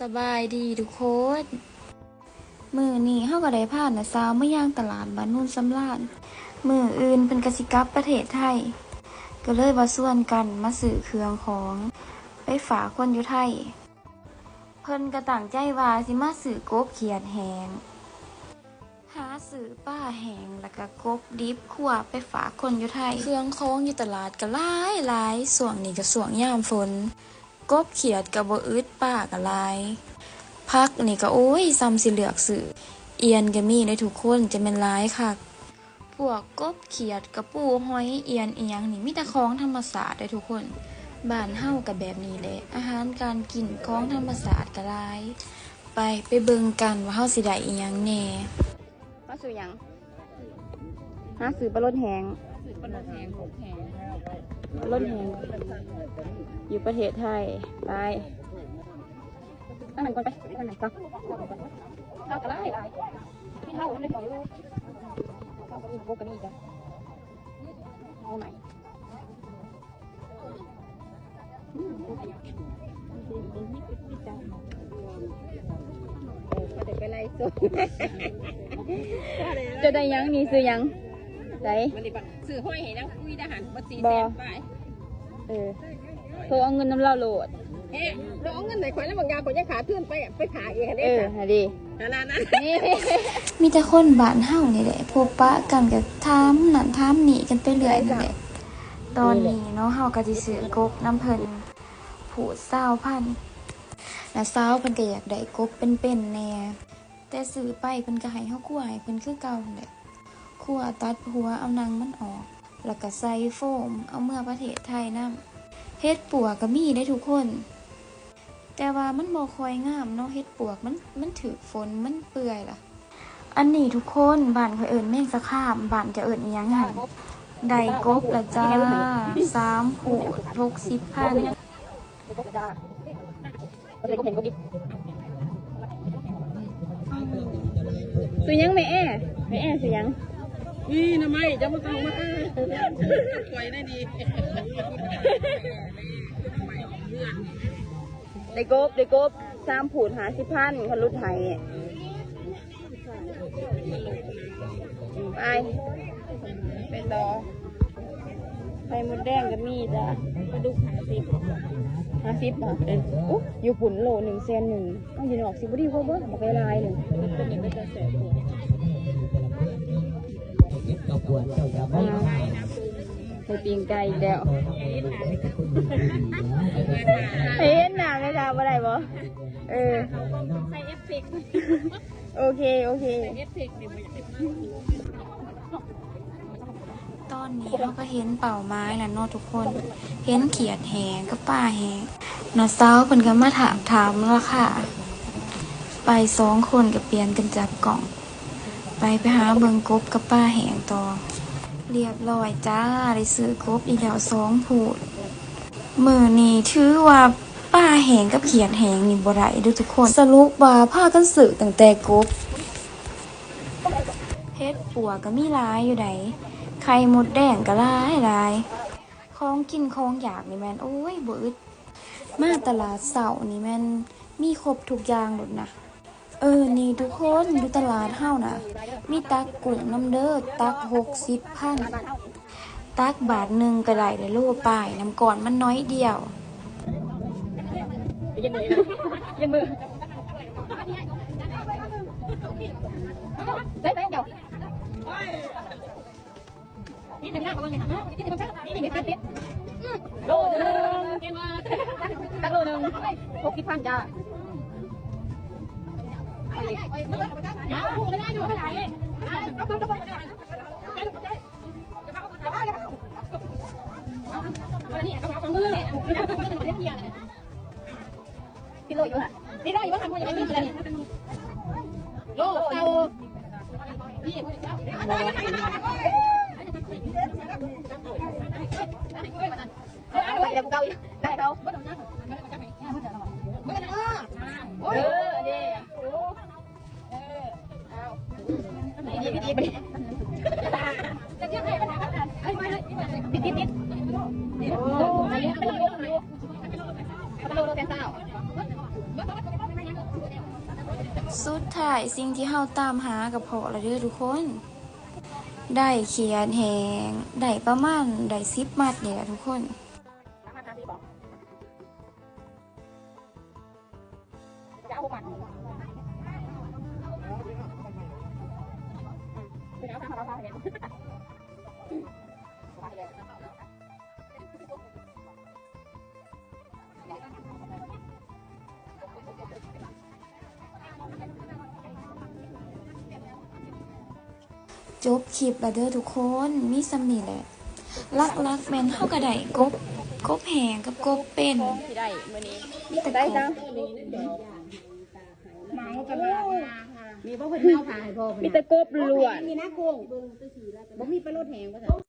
ສະບາຍດີທຸກຄົນ ມື້ນີ້ເຮົາກໍໄດ້ພານ້າສາວມາຍ່າງຕະຫຼາດບ້ານໂນນສຳລານ. ມື້ອື່ນເພິ່ນກໍຊິກັບປະເທດໄທ ກໍເລີຍວ່າຊວນກັນມາຊື້ເຄື່ອງຂອງໄປຝາກຄົນຢູ່ໄທ. ເພິ່ນກໍຕັ້ງໃຈວ່າຊິມາຊື້ກົບຂຽດແຫ້ງ. ຫາຊື້ປາແຫ້ງ ແລ້ວກະກົບດິບຄົວໄປຝາກຄົນຢູ່ໄທ. ເຄື່ອງຂອງຢູ່ຕະຫຼາດກະຫຼາຍໆ ຊ່ວງນີ້ກະຊ່ວງຍາມຝົນ ກົບຂຽດກະບໍ່ອຶດ ປາກະຫຼາຍ ຜັກນີ້ກະ ໂອ້ຍ ສ່ຳຊິເລືອກຊື້. ອ່ຽນກະມີເດ້ທຸກຄົນ ຈະແມ່ນຫຼາຍຄັກ. ພວກກົບຂຽດ ກະປູ ຫອຍ ອ່ຽນອີ່ຫຍັງນີ້ ມີແຕ່ຂອງທຳມະຊາດເດ້ທຸກຄົນ. ບ້ານເຮົາກະແບບນີ້ແຫຼະ ອາຫານການກິນຂອງທຳມະຊາດກະຫຼາຍ. ໄປ ໄປເບິ່ງກັນວ່າເຮົາຊິໄດ້ອີ່ຫຍັງແດ່. ມາຊື້ຫຍັງ? ຫາຊື້ປາລົດແຫ້ງ ປາລົດແຫ້ງ ປາລົດແຫ້ງ ຢູ່ປະເທດໄທ. ໄປ ທາງນັ້ນກ່ອນ ໄປ ທາງນັ້ນກ່ອນ. ເຮົາກະຫຼາຍຫຼາຍ ມີເຮົາຢູ່ໃນກະເປົາ ເຮົາກະມີ ໂກະກະມີ ເອົາໃໝ່. ເຈົ້າໄດ້ຫຍັງນີ້? ຊື້ຫຍັງ? ໃສ? ຊື້ຫອຍໃຫ້ນາງຄຸຍທະຫານ ເບິດສີ່ແສນປາຍ. ເອີ ໂທເອົາເງິນນຳລາວໂລດ. ເອະ ໂທເອົາເງິນໃຫ້ຂ້ອຍນຳບາງຢ່າງ ຂ້ອຍຍັງຂາດທຶນໄປ ໄປຝາກເອງຫັ້ນເດ້. ເອີ ຫັ້ນເດ້ ອັນນັ້ນນະ ມີແຕ່ຄົນບ້ານເຮົານີ້ແຫຼະ ພົບປະກັນກະຖາມນັ້ນຖາມນີ້ກັນໄປເລື້ອຍນັ້ນແຫຼະ. ຕອນນີ້ເນາະ ເຮົາກະຊິຊື້ກົບນຳເພິ່ນ ພູດຊາວພັນ. ນ້າສາວເພິ່ນກະຢາກໄດ້ກົບເປັນໆແດ່ ແຕ່ຊື້ໄປເພິ່ນກະໃຫ້ເຮົາຄົວໃຫ້ເພິ່ນຄືເກົ່າຫັ້ນແຫຼະ. ຄົວຕັດຫົວເອົາໜັງມັນອອກ ແລ້ວກະໃສ່ໂຟມເອົາເມືອປະເທດໄທນຳ. ເຫັດປົວກະມີເດ້ທຸກຄົນ ແຕ່ວ່າມັນບໍ່ຄ່ອຍງາມເນາະ ເຫັດປວກມັນ ມັນຖືກຝົນ ມັນເປື່ອຍລະ. ອັນນີ້ທຸກຄົນ ບ້ານຂ້ອຍເອີ້ນແມງສະຄາມ ບ້ານເຈົ້າເອີ້ນອີ່ຫຍັງຫັ້ນ? ໄດ້ກົບລະຈ້າ ສາມພູດ ຫົກສິບພັນ. ຊື້ຫຍັງແມ່ແອ? ແມ່ແອຊື້ຫຍັງ? ນີ້ໜໍ່ໄມ້ ເຈົ້າບໍ່ຕ້ອງມາ ໄປໄດ້ດີ. ໄດ້ກົບ ໄດ້ກົບ ສາມພູດ ຫ້າສິບພັນ ເຂົາຫຼຸດໃຫ້. ໄປ ໄປຕໍ່. ໄຂ່ມົດແດງກະມີຈ້າ ປາດຸກຫ້າສິບ ຫ້າສິບບໍ? ເອີ ອຸ ຢູ່ພຸ້ນໂລໜຶ່ງແສນໜຶ່ງ ເອົາຢູ່ນອກຊິບໍ່ດີກວ່າບໍ? ບັກຫຼາຍໆໜຶ່ງ ໄດ້ປີ້ງໄກ່ອີກແລ້ວ. ໃຫ້ເຫັນໜ້າແມ່ຄ້າບໍ່ໄດ້ບໍ? ເອີ ໃສ່ເອັບເຟັກ ໂອເຄ ໂອເຄ. ຕອນນີ້ເຮົາກະເຫັນເປົ້າໝາຍແລ້ວເນາະທຸກຄົນ ເຫັນຂຽດແຫ້ງກັບປາແຫ້ງ. ນ້າສາວເພິ່ນກະມາຖາມ ຖາມລາຄາ ໄປສອງຄົນກະປ່ຽນກັນຈັບກ້ອງ. ໄປ ໄປຫາເບິ່ງກົບກັບປາແຫ້ງຕໍ່. ລຽບລ້ອຍຈ້າ ໄດ້ຊື້ກົບອີກແລ້ວສອງພູດ. ມື້ນີ້ຖືວ່າປາແຫ້ງກັບຂຽດແຫ້ງນີ້ບໍ່ໄດ້ເດີ້ທຸກຄົນ. ສະຫຼຸບວ່າພາກັນຊື້ຕັ້ງແຕ່ກົບ. ເຫັດປົວກະມີຫຼາຍຢູ່ໃດ໋ ໄຂ່ມົດແດງກະຫຼາຍໆ. ຂອງກິນຂອງຢາກນີ້ແມ່ນ ໂອ້ຍ ບໍ່ອຶດ. ມາຕະຫຼາດເຊົ້ານີ້ແມ່ນມີຄົບທຸກຢ່າງໂລດນະ. ເອີ ນີ້ທຸກຄົນ ຢູ່ຕະຫຼາດເຮົານະ ມີຕັກກຸ້ງນຳເດີ້ ຕັກຫົກສິບພັນ. ຕັກບາດໜຶ່ງກະໄດ້ເດ້ໂລປາຍ ນ້ຳກ້ອນມັນໜ້ອຍດຽວ. ໂລໜຶ່ງ ຕັກໂລໜຶ່ງ ຫົກສິບພັນຈ້າ. ກິໂລຢູ່ຫັ້ນ ກິໂລຢູ່ຫັ້ນ ບໍ່ທັນ ບໍ່ຍັງໄດ້ກິນເທື່ອນີ້ ໂລເກົ່າ ນີ້ ໄດ້ເກົ່າ ເອີ ເດ້ ຕິດ ຕິດ ຕິດ ໂອ້ ໂລແສນຊາວ. ສຸດທ້າຍສິ່ງທີ່ເຮົາຕາມຫາກໍພໍ້ແລ້ວເດີທຸກຄົນ. ໄດ້ຂຽດແຫ້ງ ໄດ້ປະມານ ໄດ້ສິບມັດນີ້ແຫຼະທຸກຄົນ. ຈົບຄລິບແລ້ວເດີທຸກຄົນ ມີສ່ຳນີ້ແຫຼະ. ຫຼັກໆແມ່ນເຮົາກໍໄດ້ກົບ ກົບແຫ້ງກັບກົບເປັນ ທີ່ໄດ້ມື້ນີ້ ມີແຕ່ກົບ ເໝົາຕະຫຼາດມາ ມີບໍ່ເພິ່ນເອົາຜ້າໃຫ້ພໍ່ເພິ່ນ ມີແຕ່ກົບລ້ວນ ມີນະກຸ້ງ ບໍ່ມີປາໂລດແຫ້ງວ່າຊັ້ນ.